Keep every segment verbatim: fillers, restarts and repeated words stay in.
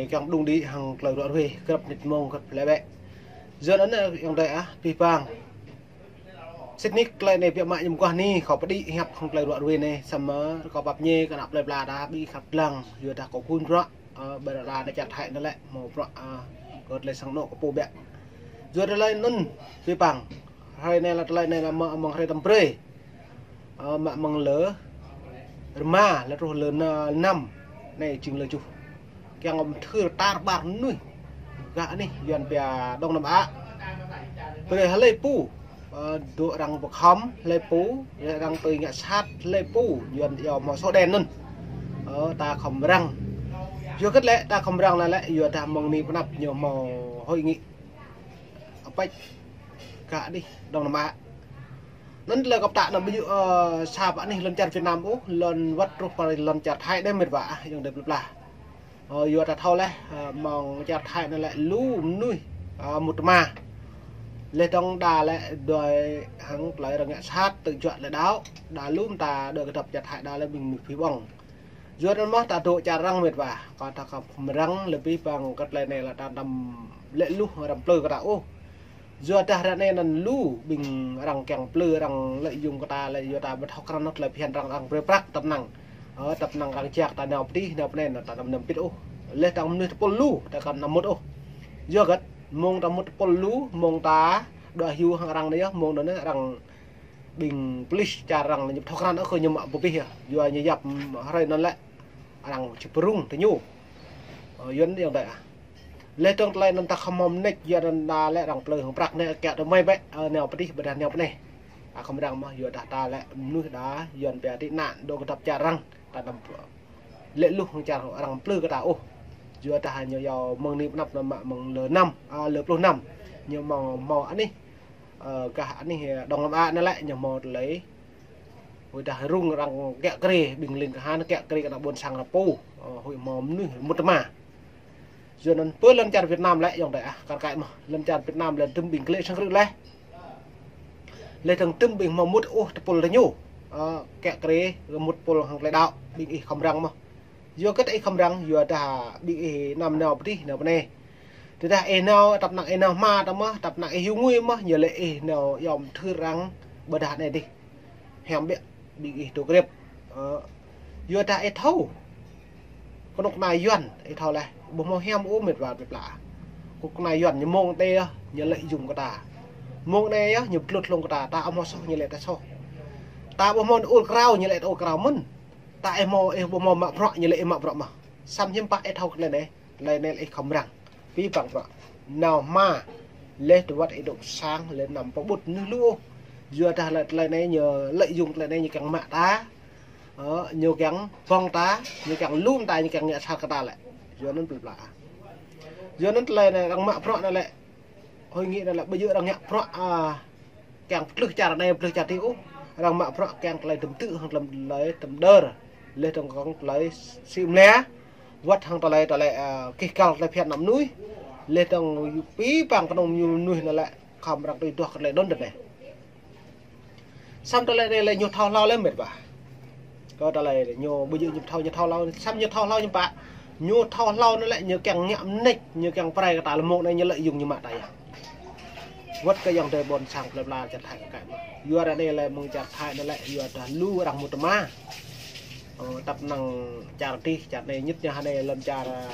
Kiăng đung đĭ hăng tơlơi ruă ruê, grăp mĭt mông, grăp hlơi bĕ. Yua anŭn yơh ayŏng adơi ah, abih bang. Sĭt nik tơlơi anai biă mă ñu mơguah ni, kâo pơđĭ hiăp hăng tơlơi ruă ruê anai, samơ̆ kâo pap ñe kơ ană plơi pla ta ƀing khăp lăng, yua dah kâo phun bruă, ơ, ƀơi ră anai čar Thái anai lĕ, hmâo bruă, ơ, kơ tơlơi sang anŏ kơ pô biă. Yua tơlơi anŭn, abih bang. Hrơi anai lĕ tơlơi anai lĕ mơ̆ng, mơ̆ng hrơi tơm brơi. Ơ, mă mơ̆ng lơ rơma, lơ truh lơ na-, năm, anai jing lơ tơjuh. Kiăng ôm thưr tar ƀar mơnuih. Gah anih Yuan pia Đông Nam Á. Brơi hlơi pô, ơ, dŏ arăng pơkhŏm hlơi pô, arăng tui ngă sat hlơi pô, Yuan yua hmâo sổ đen anŭn. Ơ, ta khŏm răng. Yua hơget lĕ ta khŏm răng anai lĕ, yua dah mơ̆ng anai pơ anăp ñu hmâo hội nghị APEC gah anih Đông Nam Á. Anŭn tơlơi kâo pơtă anŭn ƀu djơ̆, ơ, sa pơ anih lŏn čar Việt Nam ôh, lŏn wơ̆t truh pơ lŏn čar Thái đơi mĕt wa, ayŏng adơi plơi pla. Ơ, yua ta thâo laih, ơ, mơ̆ng čar Thái anai lĕ lu mơnuih, ơ, mŭt tơma. Laih dơ̆ng đa lĕ đuaĭ hăng tơlơi arăng ngă sat, tơjuă tơlơi đaŏ, đa lu mơta đuaĭ kơdŏp čar Thái đa lĕ ƀing mơnuih phi ƀơ̆ng. Yua anŭn mơ̆ ta dŏ čar arăng mĕt wa, kâo ta khŏm răng lĕ abih bang kơ tơlơi anai lĕ ta anăm lĕ luh arăng plư kơ ta ôh. Yua dah ră anai anŭn lu ƀing arăng kiăng plư arăng lợi dụng kơ ta lĕ yua ta ƀu thâo krăn tơlơi phiăn arăng, arăng brơi prăk tơpă năng. Ơ, tơpă năng arăng jak ta nao pơ adih, nao pơ anai, ta anăm nao pĭt ôh. Laih dơ̆ng mơnuih tơpul lu, ta kăn anăm mŭt ôh. Yua hơget, mơ̆ng ta mŭt tơpul lu, mơ̆ng ta dŏ hyu hăng arăng anai yơh, mơ̆ng anŭn arăng ƀing pôlis čar arăng ñu ƀu thâo krăn ôh kơ ñu mă pơpih yơh. Yua ñu yap hrơi anŭn lĕ arăng či pơrŭng tơ ñu. Ơ, Yuan ayŏng adơi ah. Laih dơ̆ng tơlơi anŭn ta khŏm hmâo mơneč, yua anŭn đa lĕ arăng plư hăng prăk anai kiăng tơ mơi bĕ, ơ, nao pơ adih ƀôdah nao pơ anai. Ta khŏm răng mơ̆, yua dah ta lĕ mơnuih đa, Yuan pia tị nạn, dŏ kơdŏp čar arăng, ta anăm lĕ luh hăng čar arăng plư kơ ta ôh. Yua dah ñu yua mơ̆ng anai pơ anăp anŭn mă mơ̆ng lơ năm, ơ, lơ pluh năm. Ñu hmâo, hmâo anih, ơ, gah anih Đông Nam Á anai lĕ, ñu hmâo tơlơi Huĭ dah rŭng arăng kiă kriê, ƀing ling kahan kiă kriê kơ ană ƀôn sang arăng pô. Ơ, huĭ hmâo mơnuih mŭt tơma. Yua anŭn pơ lŏn čar Việt Nam lĕ ayŏng adơi ah, kar kaĭ mơ̆. Lŏn čar Việt Nam lĕ dŭm ƀing klĕ sang krư̆ laih. Laih dơ̆ng dŭm ƀing hmâo mŭt ôh tơpul tơ ñu. Ơ, kiă kriê, mŭt tơpul hăng tơlơi đaŏ, ƀing ih khŏm răng mơ̆. Yua hơget ih khŏm răng, yua dah ƀing ih anăm nao pơ adih, nao pơ anai. Tơdah ih nao, tơpă năng ih nao hma ta mơ̆, tơpă năng ih hyu ngui mơ̆, ñu lĕ ih nao yom thưr arăng ƀôdah anai adih. Hiam biă ƀing ih dŏ krep. Ơ, yua dah ih thâo. Kơnuk kơna Yuan, ih thâo laih. Ƀu hmâo hiam ôh mĕt wa plơi pla. Kơnuk kơna Yuan ñu mơ̆ng tơ, ñu lợi dụng kơ ta. Mơ̆ng anai yơh, ñu pơtlŭt hlŏng kơ ta. Ta ƀu hmâo soh, ñu lĕ ta soh. Ta ƀu hmâo ur krao, ñu lĕ ta ur krao mơ̆n. Ta ih hmâo, ih ƀu hmâo mă bruă, ñu lĕ ih mă bruă mơ̆. Samơ̆ hiư̆m pă ih thâo kơ tơlơi anai. Tơlơi anai lĕ ih khŏm răng. Abih bang bruă. Nao hma. Laih dơ̆ng wơ̆t ih dŏ pơ sang, laih anăm pơƀut mơnuih lu ôh. Yua dah lĕ tơlơi anai ñu lợi dụng tơlơi anai ñu kiăng mă ta. Ơ, ñu kiăng ƀơ̆ng ta, ñu kiăng lŭm ta, ñu kiăng ngă sat kơ ta lĕ. Yua anŭn plơi pla. Yua anŭn tơlơi anai arăng mă bruă anai lĕ. Hội nghị anai lĕ ƀu djơ̆ arăng ngă bruă, ơ, kiăng pơtlưh čar anai, pơtlưh čar adih ôh. Arăng mă bruă kiăng tơlơi tơm tư̆, hăng tơlơi tơm đơr. Laih dơ̆ng kơ̆ng tơlơi sĭ mơlia. Wơ̆t hăng tơlơi, tơlơi, ơ, kih kal tơlơi phiăn ană mơnuih. Laih dơ̆ng abih bang kơnung mơnuih anai lĕ khŏm arăng tui duah kơ tơlơi anŭn dơ̆ng anai. Samơ̆ tơlơi anai lĕ ñu thâo hlâo lĕ mĕt wa. Kơ tơlơi anai ñu ƀu djơ̆ ñu thâo, ñu thâo hlâo, samơ̆ ñu thâo hlâo ñu pă. Ñu thâo hlâo anai lĕ ñu kiăng ngă mơneč, ñu kiăng pơrai kơ ta lĕ mơ̆ng anai ñu lợi dụng ñu mă ta yơh. Wơ̆t kơ ayŏng adơi ƀôn sang plơi pla čar Thái kơ kaĭ mơ̆. Yua ră anai lĕ mơ̆ng čar Thái anai lĕ yua dah lu arăng mŭt tơma. Ơ, tơpă năng čar adih, čar anai ñit ñu hơnai lŏn čar, ơ,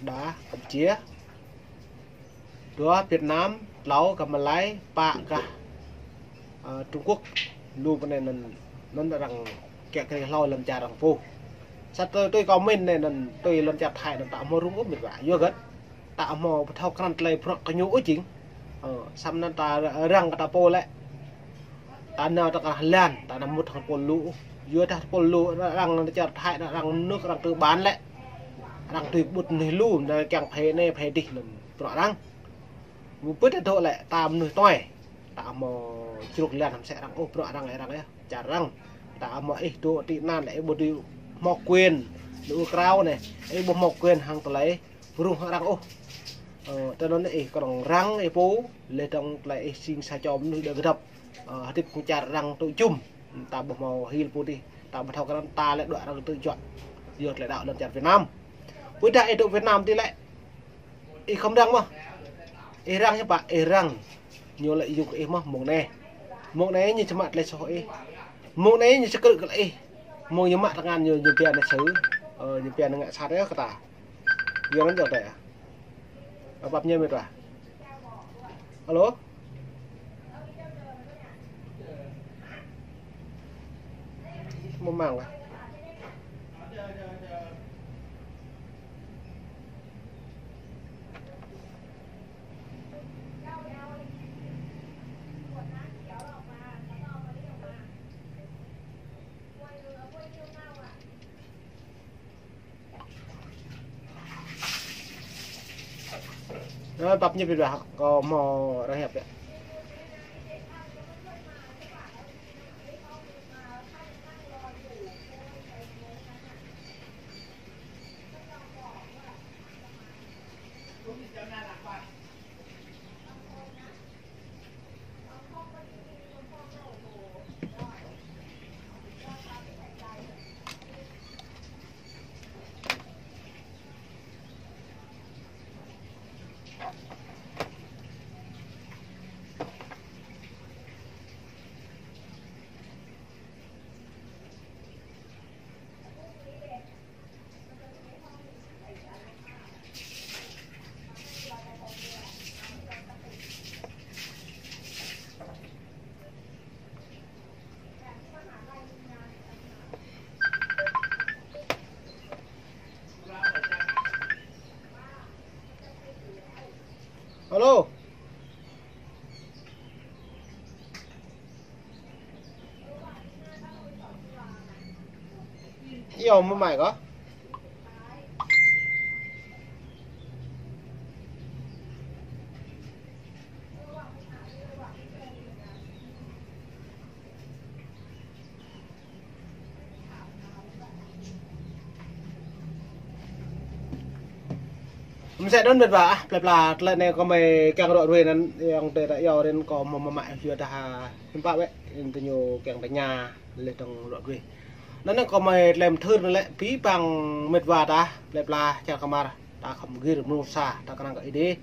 đa Campuchia. Dua Việt Nam, tlâo gah Malai, pă gah, ơ, Trung Quốc, lu pơ anai anŭn, anŭn arăng kiă kriê hlâo lŏn čar arăng pô. Sa tui, tui kâo mĭn anai anŭn, tui lŏn čar Thái anŭn ta hmâo rŭng ôh mĕt wa. Yua hơget, ta hmâo ƀu thâo krăn tơlơi bruă kơ ñu ôh jing. Ơ, samơ̆ anŭn ta răng kơ ta pô lĕ. Ta nao ta kơ lan, ta anăm mŭt hăng tơpul lu. Yua dah tơpul lu, arăng lŏn čar Thái, arăng mơnuk, arăng tư bản lĕ. Arăng tui ƀut mơnuih lu, anai kiăng phe anai, phe adih anŭn. Bruă arăng. Mơ̆ pơ ta dŏ lĕ, ta mơnuih tuai. Ta hmâo čruk lan hăm sĕ arăng, ôh, bruă arăng, arăng yơh, čar arăng. Ta hmâo ih dŏ tị nạn lĕ, ih ƀu dưi hmâo quyền, dŏ krao anai, ih ƀu hmâo quyền hăng tơlơi pơrŭng hăng arăng ôh. Ơ, tơ anŭn ih kơnơ̆ng răng ih pô, laih dơ̆ng tơlơi ih jing sa čô mơnuih đa kơdŏp. Ơ, hơdip hăng čar arăng tŭ jum. Ta ƀu hmâo hil pô adih, ta ƀu thâo krăn ta lĕ dŏ arăng tŭ juă. Yua tơlơi đaŏ lŏn čar Việt Nam. Ƀôdah ih dŏ Việt Nam tih lĕ. Ih khŏm răng mơ̆. Ih răng hiư̆m pă, ih răng. Ñu lĕ yŭng kơ ih mơ̆ mông anai. Mông anai ñu čơmă tơlơi soh ih. Mông anai ñu čơkrư̆ kơ ih. Mông ñu mă tơngan ñu, ñu pia anai sư. Ơ, ñu pia anai ngă sat yơh kơ ta. Yua anŭn yơh tơi. Ơ, pap ñu mĕt wa. Alo. Mơ̆ mơ̆ng lah. Ơ, pap ñu pit wa, kâo hmâo arăng hiăp yơh. Alo. Iâu mơ̆ mai kơ. Mơsĕ anŭn mĕt wa ah, plơi pla tơlơi anai kâo mơi kiăng ră ruai anŭn, ayŏng adơi ta iâu rin kâo mơ̆ mă yua dah hiư̆m pă wĕ, rin tơ ñu kiăng tơña lĕ dơ̆ng ră ruai. Anŭn anai kâo mơi tơlơi mơthưr anŭn lĕ abih bang mĕt wa ta, plơi pla čar kơmar, ta khŏm gir mơnuih sa, ta kơnang kơ Ơi Adai.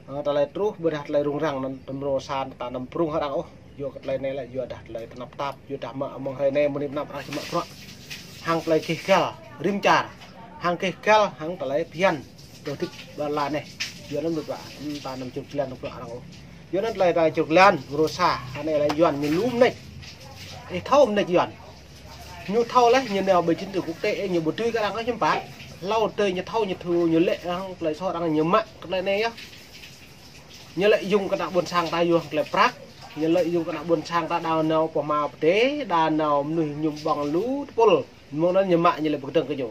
Ơ, tơlơi truh, ƀôdah tơlơi rŭng răng anŭn, tơm rô san, ta anăm prung hơđang ôh. Yua kơ tơlơi anai lĕ, yua dah tơlơi tơnap tap, yua dah mă mơ̆ng hrơi anai, mơ̆ng anai pơnăp arăng či mă bruă. Hăng tơlơi gêh gal, rĭm čar. Hăng gêh gal, hăng tơlơi phiăn. Dŏ hơdip ƀơi lŏn anai. Yua anŭn mĕt wa, ta anăm čŭt jơlan bruă arăng ôh. Yua anŭn tơlơi ta čŭt jơlan, rô sa, anai lĕ Yuan ñu lu mơneč. Ih thâo mơneč Yuan. Ñu thâo laih, ñu nao ƀơi chính trường quốc tế, ñu ƀu dưi kơ arăng ôh hiư̆m pă. Hlâo adơi ñu thâo, ñu thâo, ñu lĕ arăng, tơlơi soh arăng ñu mă, tơlơi anai yơh. Ñu lĕ yŭng kơ ană ƀôn sang ta yua hăng tơlơi prăk. Ñu lĕ yŭng kơ ană ƀôn sang ta đa nao pơ hmua pơdai, đa nao mơnuih ñu ƀơ̆ng lu tơpul. Mơ̆ng anŭn ñu mă ñu lĕ pơkơdơ̆ng kơ ñu.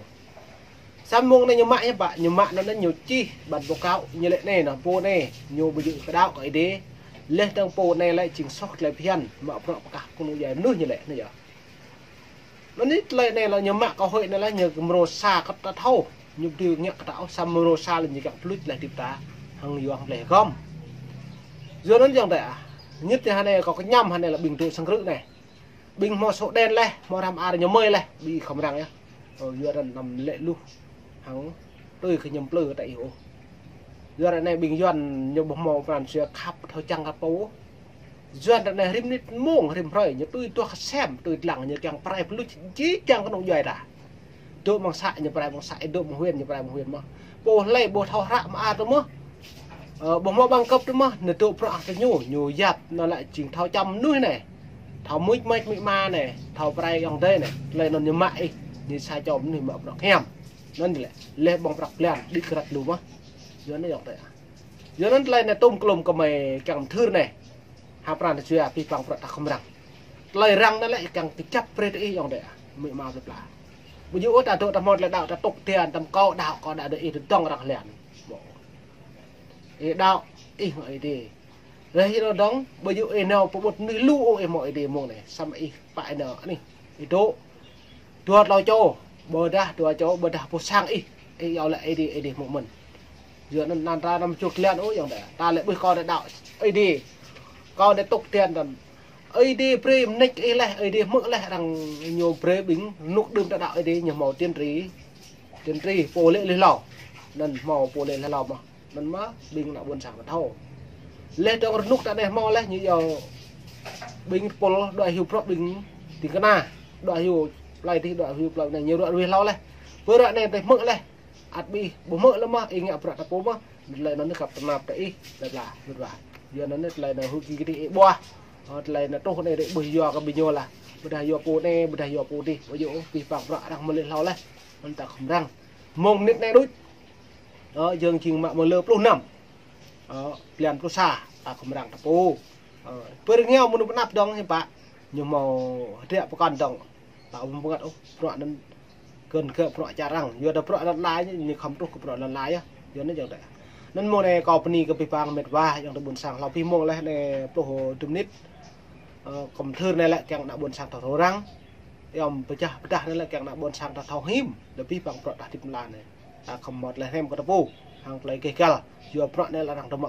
Samơ̆ mơ̆ng anai ñu mă hiư̆m pă, ñu mă anŭn ñu čih ƀơi ƀô̆ kâo, ñu lĕ anai nă, pô anai, ñu ƀu djơ̆ kơđaŏ kơ Ơi Adai. Laih dơ̆ng pô anai lĕ jing soh tơlơi phiăn, mă bruă pơkah kơnung djuai mơnuih ñu lĕ, anai yơh. Anŭn anai tơlơi anai lĕ ñu mă kơ hơi anai lĕ ñu kơ mrô sa kơ ta thâo. Ñu ƀu dưi ngă kơ ta ôh, samơ̆ mrô sa lĕ ñu kiăng pơluč laih hơdip ta. Hăng yua hăng tơlơi hơgŏm. Yua anŭn ayŏng adơi ah. Ñit ñu hơnai kâo kơñăm hơnai lĕ ƀing dŏ sang krư̆ anai. Ƀing hmâo sổ đen laih, hmâo răm ar ñu mơi laih, ƀing khŏm răng yơh. Ơ, yua anŭn anăm lĕ luh. Hăng tui kơ ñu plư kơ ta ih ôh. Yua anŭn anai ƀing Yuan ñu ƀu hmâo pran jua khăp thâo čang kơ pô. Yuan anŭn anai rĭm mơnit mông, rĭm hrơi, ñu tui tuah kơ sem, tui lăng, ñu kiăng pơrai pơluč, či kiăng kơnung djuai ta. Dŏ mơ̆ng să ñu pơrai mơ̆ng să, dŏ mơ̆ng huyện ñu pơrai mơ̆ng huyện mơ̆n. Pô hlơi ƀu thâo hră mơar tơ mơ̆n. Ơ, ƀu hmâo bằng cấp tơ mơ̆n, ñu dŏ prŏng tơ ñu, ñu yap, anŭn lĕ jing thâo čăm mơnuih anai. Thâo muč mač amĭ ama anai, thâo pơrai ayŏng adơi anai. Tơlơi anŭn ñu mă ih, ñu sa čô mơnuih mă prŏng hiam. Anŭn lĕ, laih ƀơ̆ng prăk blan, đĭ kơrăt lu mơ̆n. Yua anŭn ayŏng adơi ah. Yua anŭn tơlơi anai tŭm klum kơ mơi kiăng mơthưr anai. Hăng pran jua abih bang bruă ta khŏm răng. Tơlơi răng anai lĕ kiăng kơjăp brơi tơ ih ayŏng adơi ah. Amĭ ama plơi pla. Ƀu djơ̆ ôh ta dŏ ta hmâo tơlơi đaŏ ta tŭk tian ta mơ̆ kâo đaŏ, kâo đaŏ đơi ih tơdơ̆ng arăng lian. Ih đaŏ, ih mă Ơi Adai. Laih ih đaŏ dơ̆ng, ƀu djơ̆ ih nao pơƀut mơnuih lu ôh ih mă Ơi Adai mơ̆ng anai. Samơ̆ ih pă ih nao anai. Ih dŏ. Dua tlâo čô, ƀôdah dua čô, ƀôdah pô sang ih, ih iâu lĕ Ơi Adai, Ơi Adai hmư̆ mơ̆n. Yua anŭn anăn ta anăm čŭt jơlan ôh ayŏng adơi. Ta lĕ ƀuh kâo đaŏ Ơi Adai. Kâo đaŏ tŭk tian tăn. Ơi Adai brơi mơneč ih laih, Ơi Adai hmư̆ laih arăng ñu brơi ƀing rơnŭk đưm ta đaŏ Ơi Adai ñu hmâo tiên tri. Čen tri pô lĕ lih hlâo. Anŭn hmâo pô lĕ lih hlâo mơ̆n. Anŭn mơ̆ ƀing ană ƀôn sang ƀu thâo. Leh dong rơnŭk ta anai hmâo leh ñu yua ƀing tơpul đuaĭ hyu bruă ƀing ding kơna. Đuaĭ hyu plơi dih, đuaĭ hyu plơi anai ñu ruă ruih hlâo leh. Pơ ră anai tơlơi hmư̆ leh. Ăt ƀing ƀu hmư̆ leh mơ̆, ih ngă bruă ta pô mơ̆. Tơlơi anŭn kăp tơnap ta ih, tơlơi pla, mĭt wa. Yua anŭn tơlơi anai hơgĕt kơ ih ƀuh. Ơ, tơlơi anai truh anai rĕ ƀuh yua kơ ƀing ñu lah. Ƀôdah yua pô anai, ƀôdah yua pô dih. Ƀu djơ̆ ôh, abih bang bruă arăng hmâo lih hlâo leh. Anŭn ta khŏm răng. Mông mơnit anai đôč. Ơ, jơ̆ng jing mă mơ̆ng lơ pluh năm. Ơ, blan pluh sa, ta khŏm răng ta pô. Ơ, pơ rơngiao mơnuih pơanăp dong hiư̆m pă. Ñu hmâo hơdră pơkŏn dong. Ta ƀu pơngăt ôh, bruă anŭn kơn kơ bruă čar arăng. Yua dah bruă lŏn ala ñu, ñu khŏm truh kơ bruă lŏn ala yơh. Yua anŭn jơ̆ng tĕ. Anŭn mơ̆ng anai kâo bơni kơ abih bang mĕt wa, ayŏng adơi ƀôn sang hlâo abih mông leh anai pluh dua mơnit. Ơ, kâo mơthưr anai lĕ kiăng ană ƀôn sang ta thâo răng. Yom pơčah pơdah anai lĕ kiăng ană ƀôn sang ta thâo him. Abih bang bruă ta hơdip mơ̆ng ala anai. Ta khŏm mơ̆t leh rem kơ ta pô. Hăng tơlơi keh gal. Yua bruă anai lĕ arăng tơmă.